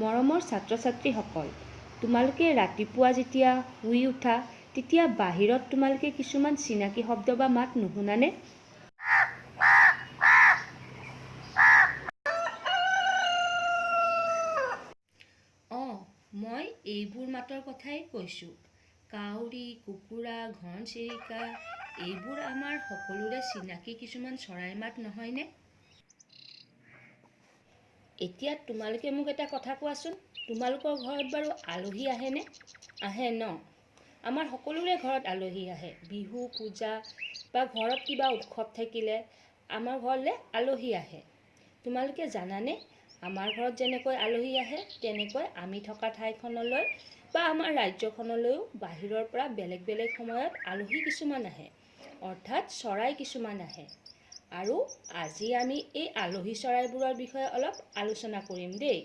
মৰমৰ ছাত্ৰ-ছাত্ৰীসকল, তোমালোকে ৰাতিপুৱা যেতিয়া শুই উঠা তেতিয়া বাহিৰত তোমালোকে কিছুমান চিনাকি শব্দ বা মাত নুশুনানে? অঁ, মই এইবোৰ মাতৰ কথাই কৈছোঁ। কাউৰী, কুকুৰা, ঘৰচিৰিকা, এইবোৰ আমাৰ সকলোৰে চিনাকি কিছুমান চৰাইৰ মাত নহয়নে? এতিয়া তোমালোকে মোক এটা কথা কোৱাচোন, তোমালোকৰ ঘৰত বাৰু আলহী আহেনে? আহে ন? আমাৰ সকলোৰে ঘৰত আলহী আহে। বিহু, পূজা বা ঘৰত কিবা উৎসৱ থাকিলে আমাৰ ঘৰলৈ আলহী আহে। তোমালোকে জানানে, আমাৰ ঘৰত যেনেকৈ আলহী আহে তেনেকৈ আমি থকা ঠাইখনলৈ বা আমাৰ ৰাজ্যখনলৈও বাহিৰৰ পৰা বেলেগ বেলেগ সময়ত আলহী কিছুমান আহে, অৰ্থাৎ চৰাই কিছুমান আহে। আৰু আজি আমি এই আলহী চৰাইবোৰৰ বিষয়ে অলপ আলোচনা কৰিম দেই।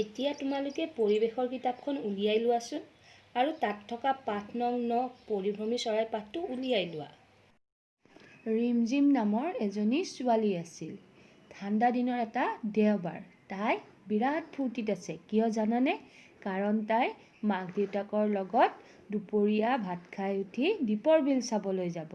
এতিয়া তোমালোকে পৰিৱেশৰ কিতাপখন উলিয়াই লোৱাচোন আৰু তাত থকা পাঠ নং 9 পৰিভ্ৰমী চৰাই পাঠটো উলিয়াই লোৱা। ৰিমঝিম নামৰ এজনী ছোৱালী আছিল। ঠাণ্ডা দিনৰ এটা দেওবাৰ, তাই বিৰাট ফূৰ্তিত আছে। কিয় জানানে? কাৰণ তাই মাক দেউতাকৰ লগত দুপৰীয়া ভাত খাই উঠি দীপৰ বিল চাবলৈ যাব।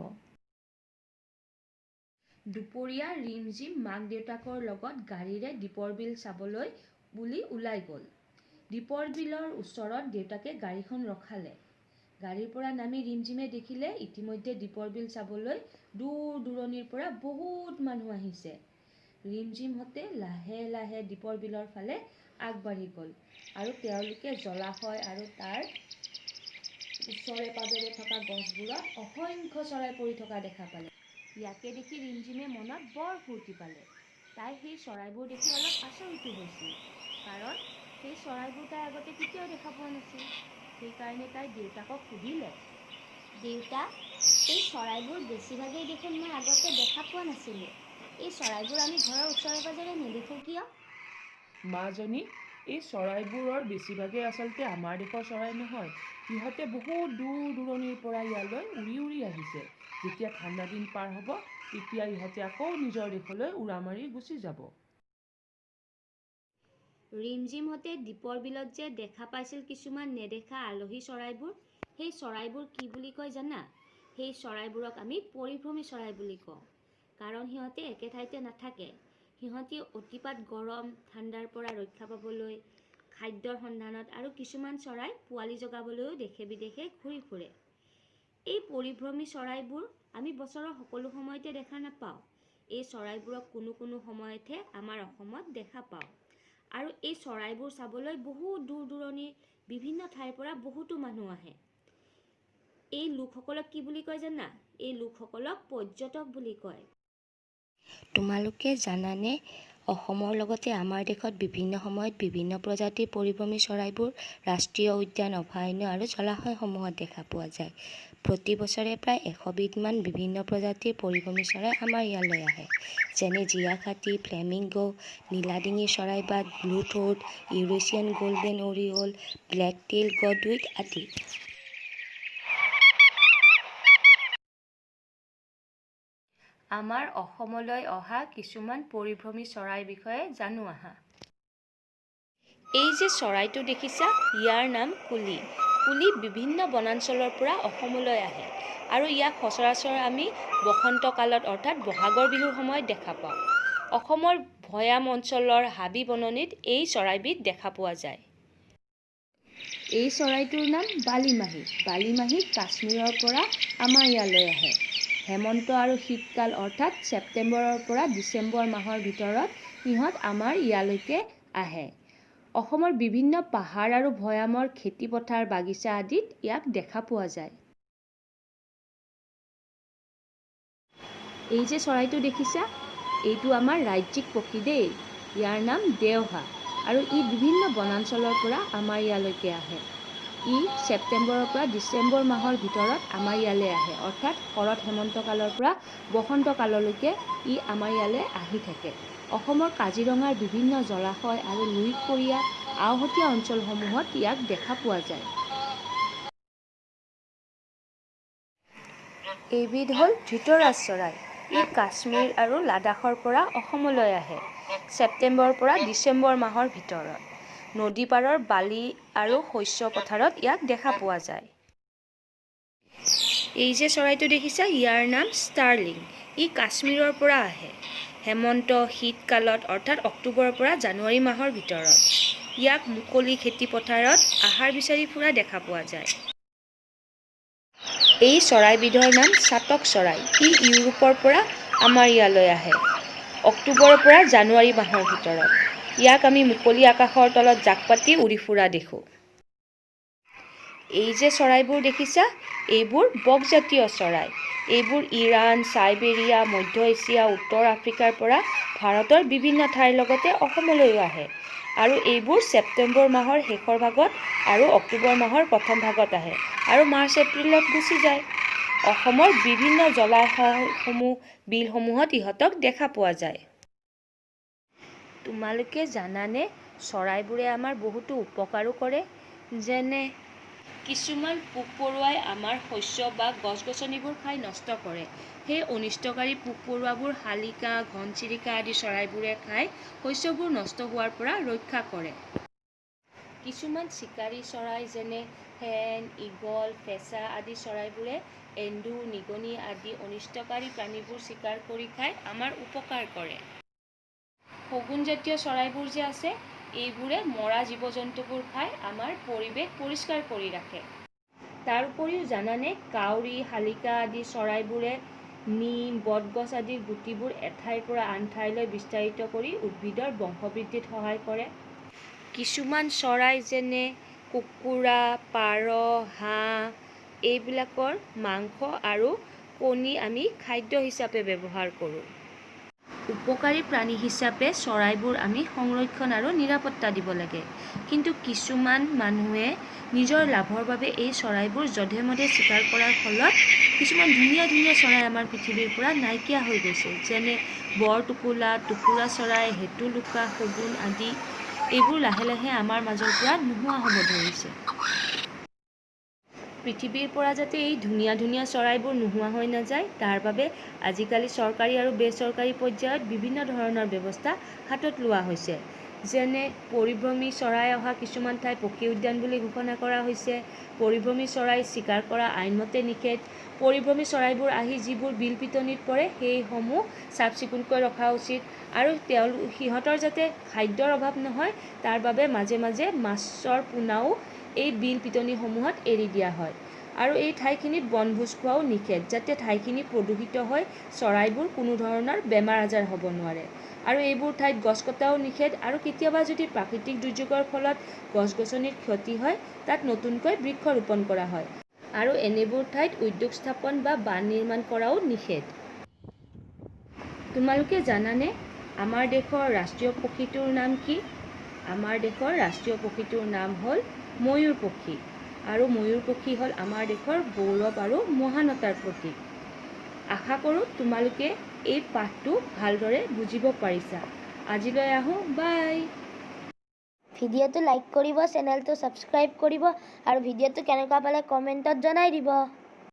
দুপৰীয়া ৰিমঝিম মাক দেউতাকৰ লগত গাড়ীৰে দীপৰ বিল চাবলৈ বুলি ওলাই গ'ল। দীপৰ বিলৰ ওচৰত দেউতাকে গাড়ীখন ৰখালে। গাড়ীৰ পৰা নামি ৰিমঝিমে দেখিলে ইতিমধ্যে দীপৰ বিল চাবলৈ দূৰ দূৰণিৰ পৰা বহুত মানুহ আহিছে। ৰিমঝিমহঁতে লাহে লাহে দীপৰ বিলৰ ফালে আগবাঢ়ি গ'ল আৰু তেওঁলোকে জলাশয় আৰু তাৰ ওচৰে পাজৰে থকা গছবোৰত অসংখ্য চৰাই পৰি থকা দেখা পালে। ইয়াকে দেখি ৰিমঝিমে মনত বৰ ফূৰ্তি পালে। তাই সেই চৰাইবোৰ দেখি অলপ আচৰিতো হৈছিল, কাৰণ সেই চৰাইবোৰ তাই আগতে কেতিয়াও দেখা পোৱা নাছিল। সেইকাৰণে তাই দেউতাকক সুধিলে, দেউতা, এই চৰাইবোৰ বেছিভাগেই দেখোন মই আগতে দেখা পোৱা নাছিলোঁ। এই চৰাইবোৰ আমি ঘৰৰ ওচৰে পাজৰে নেদেখোঁ কিয়? মাজনী, এই চৰাইবোৰৰ বেছিভাগেই আচলতে আমাৰ দেশৰ চৰাই নহয়। ইহঁতে বহুত দূৰ দূৰণিৰ পৰা ইয়ালৈ উৰি উৰি আহিছে। যেতিয়া ঠাণ্ডা দিন পাৰ হ'ব তেতিয়া ইহঁতে আকৌ নিজৰ দেশলৈ উৰা মাৰি গুচি যাব। ৰিমঝিমহঁতে দীপৰ বিলত যে দেখা পাইছিল কিছুমান নেদেখা আলহী চৰাইবোৰ, সেই চৰাইবোৰ কি বুলি কয় জানা? সেই চৰাইবোৰক আমি পৰিভ্ৰমী চৰাই বুলি কওঁ, কাৰণ সিহঁতে একে ঠাইতে নাথাকে। সিহঁতি অতিপাত গৰম ঠাণ্ডাৰ পৰা ৰক্ষা পাবলৈ, খাদ্যৰ সন্ধানত আৰু কিছুমান চৰাই পোৱালি জগাবলৈও দেশে বিদেশে ঘূৰি ফুৰে। এই পৰিভ্ৰমী চৰাইবোৰ আমি বছৰৰ সকলো সময়তে দেখা নাপাওঁ। এই চৰাইবোৰক কোনো কোনো সময়তহে আমাৰ অসমত দেখা পাওঁ। আৰু এই চৰাইবোৰ চাবলৈ বহু দূৰ দূৰণিৰ বিভিন্ন ঠাইৰ পৰা বহুতো মানুহ আহে। এই লোকসকলক কি বুলি কয় জানা? এই লোকসকলক পৰ্যটক বুলি কয়। তোমালোকে জানানে, অসমৰ লগতে আমাৰ দেশত বিভিন্ন সময়ত বিভিন্ন প্ৰজাতিৰ পৰিভ্ৰমী চৰাইবোৰ ৰাষ্ট্ৰীয় উদ্যান, অভয়াৰণ্য আৰু জলাশয়সমূহত দেখা পোৱা যায়। প্ৰতি বছৰে প্ৰায় 100 বিধমান বিভিন্ন প্ৰজাতিৰ পৰিভ্ৰমী চৰাই আমাৰ ইয়ালৈ আহে, যেনে জিয়াখাতী, ফ্লেমিংগ', নীলাডিঙি চৰাই বা blue throat, Eurasian golden oriole, black tail godwit আদি। আমাৰ অসমলৈ অহা কিছুমান পৰিভ্ৰমী চৰাইৰ বিষয়ে জানো আহা। এই যে চৰাইটো দেখিছা, ইয়াৰ নাম কুলি। কুলি বিভিন্ন বনাঞ্চলৰ পৰা অসমলৈ আহে আৰু ইয়াক সচৰাচৰ আমি বসন্তকালত অৰ্থাৎ বহাগৰ বিহুৰ সময়ত দেখা পাওঁ। অসমৰ ভৈয়াম অঞ্চলৰ হাবি বননিত এই চৰাইবিধ দেখা পোৱা যায়। এই চৰাইটোৰ নাম বালিমাহী। বালিমাহী কাশ্মীৰৰ পৰা আমাৰ ইয়ালৈ আহে। হেমন্ত আৰু শীতকাল অৰ্থাৎ ছেপ্টেম্বৰৰ পৰা ডিচেম্বৰ মাহৰ ভিতৰত ইহঁত আমাৰ ইয়ালৈকে আহে। অসমৰ বিভিন্ন পাহাৰ আৰু ভৈয়ামৰ খেতিপথাৰ, বাগিচা আদিত ইয়াক দেখা পোৱা যায়। এই যে চৰাইটো দেখিছা, এইটো আমাৰ ৰাজ্যিক পক্ষী দেই। ইয়াৰ নাম দেওহাঁহ আৰু ই বিভিন্ন বনাঞ্চলৰ পৰা আমাৰ ইয়ালৈকে আহে। ই ছেপ্টেম্বৰৰ পৰা ডিচেম্বৰ মাহৰ ভিতৰত আমাৰ ইয়ালৈ আহে, অৰ্থাৎ শৰৎ হেমন্তকালৰ পৰা বসন্তকাললৈকে ই আমাৰ ইয়ালৈ আহি থাকে। অসমৰ কাজিৰঙাৰ বিভিন্ন জলাশয় আৰু লুইতপৰীয়া আওহতীয়া অঞ্চলসমূহত ইয়াক দেখা পোৱা যায়। এইবিধ হ'ল ধৃতৰাজ চৰাই। ই কাশ্মীৰ আৰু লাডাখৰ পৰা অসমলৈ আহে ছেপ্টেম্বৰৰ পৰা ডিচেম্বৰ মাহৰ ভিতৰত। নদী পাৰৰ বালি আৰু শস্য পথাৰত ইয়াক দেখা পোৱা যায়। এই যে চৰাইটো দেখিছা, ইয়াৰ নাম ষ্টাৰলিং। ই কাশ্মীৰৰ পৰা আহে হেমন্ত শীতকালত, অৰ্থাৎ অক্টোবৰৰ পৰা জানুৱাৰী মাহৰ ভিতৰত। ইয়াক মুকলি খেতি পথাৰত আহাৰ বিচাৰি ফুৰা দেখা পোৱা যায়। এই চৰাইবিধৰ নাম চাতক চৰাই। ই ইউৰোপৰ পৰা আমাৰ ইয়ালৈ আহে অক্টোবৰৰ পৰা জানুৱাৰী মাহৰ ভিতৰত। ইয়াক আমি মুকলি আকাশৰ তলত জাক পাতি উৰি ফুৰা দেখোঁ। এই যে চৰাইবোৰ দেখিছা, এইবোৰ বকজাতীয় চৰাই। এইবোৰ ইৰাণ, চাইবেৰিয়া, মধ্য এছিয়া, উত্তৰ আফ্ৰিকাৰ পৰা ভাৰতৰ বিভিন্ন ঠাইৰ লগতে অসমলৈও আহে আৰু এইবোৰ ছেপ্টেম্বৰ মাহৰ শেষৰ ভাগত আৰু অক্টোবৰ মাহৰ প্ৰথম ভাগত আহে আৰু মাৰ্চ এপ্ৰিলত গুচি যায়। অসমৰ বিভিন্ন জলাশয়সমূহ, বিলসমূহত ইহঁতক দেখা পোৱা যায়। তোমালোকে জানানে, চৰাইবোৰে আমাৰ বহুতো উপকাৰো কৰে? যেনে কিছুমান পোক পৰুৱাই আমাৰ শস্য বা গছ গছনিবোৰ খাই নষ্ট কৰে। সেই অনিষ্টকাৰী পোক পৰুৱাবোৰ শালিকা, ঘনচিৰিকা আদি চৰাইবোৰে খাই শস্যবোৰ নষ্ট হোৱাৰ পৰা ৰক্ষা কৰে। কিছুমান চিকাৰী চৰাই, যেনে শেন, ঈগল, ফেঁচা আদি চৰাইবোৰে এন্দুৰ, নিগনি আদি অনিষ্টকাৰী প্ৰাণীবোৰ চিকাৰ কৰি খাই আমাৰ উপকাৰ কৰে। শগুনজাতীয় চৰাইবোৰ যে আছে, এইবোৰে মৰা জীৱ জন্তুবোৰ খাই আমাৰ পৰিৱেশ পৰিষ্কাৰ কৰি ৰাখে। তাৰ উপৰিও জানানে, কাউৰী, শালিকা আদি চৰাইবোৰে নিম, বটগছ আদিৰ গুটিবোৰ এঠাইৰ পৰা আন ঠাইলৈ বিস্তাৰিত কৰি উদ্ভিদৰ বংশবৃদ্ধিত সহায় কৰে। কিছুমান চৰাই, যেনে কুকুৰা, পাৰ, হাঁহ, এইবিলাকৰ মাংস আৰু কণী আমি খাদ্য হিচাপে ব্যৱহাৰ কৰোঁ। উপকাৰী প্ৰাণী হিচাপে চৰাইবোৰ আমি সংৰক্ষণ আৰু নিৰাপত্তা দিব লাগে। কিন্তু কিছুমান মানুহে নিজৰ লাভৰ বাবে এই চৰাইবোৰ যধে মধে চিকাৰ কৰাৰ ফলত কিছুমান ধুনীয়া ধুনীয়া চৰাই আমাৰ পৃথিৱীৰ পৰা নাইকিয়া হৈ গৈছে, যেনে বৰটোকোলা, টুকুৰা চৰাই, হেতুলুকা, শগুন আদি। এইবোৰ লাহে লাহে আমাৰ মাজৰ পৰা নোহোৱা হ'ব ধৰিছে। পৃথিৱীৰ পৰা যাতে এই ধুনীয়া ধুনীয়া চৰাইবোৰ নোহোৱা হৈ নাযায়, তাৰ বাবে আজিকালি চৰকাৰী আৰু বেচৰকাৰী পৰ্যায়ত বিভিন্ন ধৰণৰ ব্যৱস্থা হাতত লোৱা হৈছে। যেনে পৰিভ্ৰমী চৰাই অহা কিছুমান ঠাই পক্ষী উদ্যান বুলি ঘোষণা কৰা হৈছে। পৰিভ্ৰমী চৰাই চিকাৰ কৰা আইনমতে নিষেধ। পৰিভ্ৰমী চৰাইবোৰ আহি যিবোৰ বিল পিটনিত পৰে, সেইসমূহ চাফ চিকুণকৈ ৰখা উচিত আৰু তেওঁলোক সিহঁতৰ যাতে খাদ্যৰ অভাৱ নহয়, তাৰ বাবে মাজে মাজে মাছৰ পোনাও এই বিল পিটনিসমূহত এৰি দিয়া হয় আৰু এই ঠাইখিনিত বনভোজ খোৱাও নিষেধ, যাতে ঠাইখিনি প্ৰদূষিত হৈ চৰাইবোৰ কোনো ধৰণৰ বেমাৰ আজাৰ হ'ব নোৱাৰে। আৰু এইবোৰ ঠাইত গছ কটাও নিষেধ আৰু কেতিয়াবা যদি প্ৰাকৃতিক দুৰ্যোগৰ ফলত গছ গছনিৰ ক্ষতি হয়, তাত নতুনকৈ বৃক্ষ ৰোপণ কৰা হয় আৰু এনেবোৰ ঠাইত উদ্যোগ স্থাপন বা বান্ধ নিৰ্মাণ কৰাও নিষেধ। তোমালোকে জানানে, আমাৰ দেশৰ ৰাষ্ট্ৰীয় পক্ষীটোৰ নাম কি? আমাৰ দেশৰ ৰাষ্ট্ৰীয় পক্ষীটোৰ নাম হ'ল ময়ূৰ পক্ষী আৰু ময়ূৰ পক্ষী হ'ল আমাৰ দেশৰ গৌৰৱ আৰু মহানতাৰ প্ৰতীক। আশা কৰোঁ তোমালোকে এই পাঠটো ভালদৰে বুজিব পাৰিছা। আজিলৈ আহোঁ, বাই। ভিডিঅ'টো লাইক কৰিব, চেনেলটো ছাবস্ক্ৰাইব কৰিব আৰু ভিডিঅ'টো কেনেকুৱা পালে কমেণ্টত জনাই দিব।